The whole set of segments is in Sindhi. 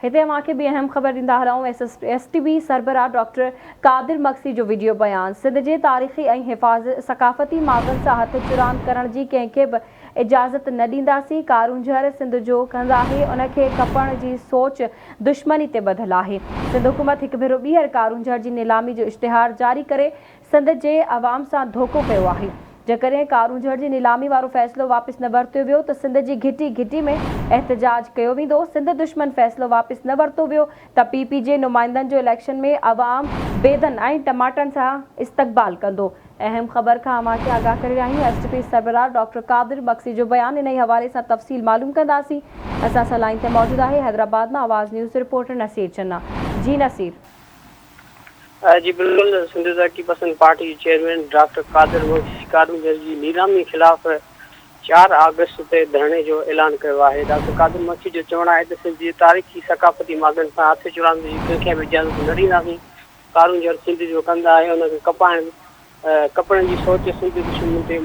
هتي اوهان کي ٻي اهم خبر ڏيندا هلون ايس ايس ٽي بي سربراهه ڊاڪٽر قادر مگسي جو وڊيو بيان سنڌ جي تاريخي ۽ حفاظ ثقافتي ماڳن سان هٿ چراند ڪرڻ جي ڪنهن کي به اجازت نه ڏينداسين ڪارونجهر سنڌ جو ڪنڌ آهي ان کي ڪپڻ جي سوچ دشمني تي ٻڌل آهي سنڌ حڪومت هڪ ڀيرو ٻيهر ڪارونجهر جي نيلامي جو اشتهار جاري ڪري سنڌ جي عوام سان ڌوڪو ڪيو آهي. جيڪڏهن ڪارونجهر جي نيلامي وارو فيصلو واپس نه ورتيو ويو ته سنڌ جي گهٽي گهٽي ۾ احتجاج ڪيو ويندو، سنڌ دشمن فيصلو واپس نه ورتو ويو ته پي پي جي نمائندن جو اليڪشن ۾ عوام بيدن ۽ ٽماٽن سان استقبال ڪندو. اهم خبر کان اوهان کي آگاهه ڪري رهيا آهيون ايس ٽي پي سربراهه ڊاڪٽر قادر مگسي جو بيان انهي حوالي سان تفصيل معلوم ڪنداسين اسان سان لائين تي موجود آهي حيدرآباد مان آواز نيوز جو رپورٽر نصير چنا جي نصير. جي بلڪل سنڌ ترقي پسند پارٽي جي چيئرمين ڊاڪٽر قادر مگسي ڪارونجهر جي نيلامي خلاف چار آگسٽ تي ڌرڻي جو اعلان ڪيو آهي. ڊاڪٽر قادر مگسي جو چوڻ آهي ته سنڌ جي تاريخي ثقافتي ماڳن سان هٿ چراند جي ڪنهن کي به اجازت نه ڏينداسين، ڪارونجهر سنڌ جو ڪنڌ آهي ان کي ڪپائڻ ڪپڻ جي سوچ سنڌ دشمنن تي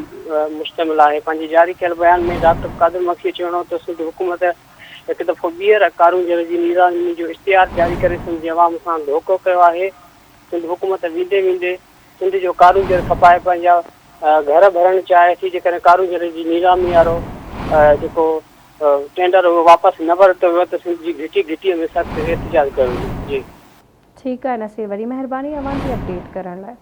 مشتمل آهي. پنهنجي جاري ڪيل بيان ۾ ڊاڪٽر قادر مگسي جو چوڻ هو ته سنڌ حڪومت هڪ دفعو ٻيهر ڪارونجهر جي نيلامي جو اشتهار جاري ڪري سنڌ جي عوام سان ڌوڪو ڪيو آهي، سنڌ حڪومت ويندي ويندي سنڌ جو ڪارونجهر کپائي پنهنجا گهر ڀرڻ چاهي ٿي، جيڪڏهن ڪارونجهر جي نيلامي وارو جيڪو ٽينڊر اهو واپس نه ورتو ويو ته سنڌ جي گهٽي گهٽي ۾ سخت احتجاج ڪيو ويندو. جي. ٺيڪ آهي نصير وڏي مهرباني اوهان جي اپڊيٽ ڪرڻ لاء.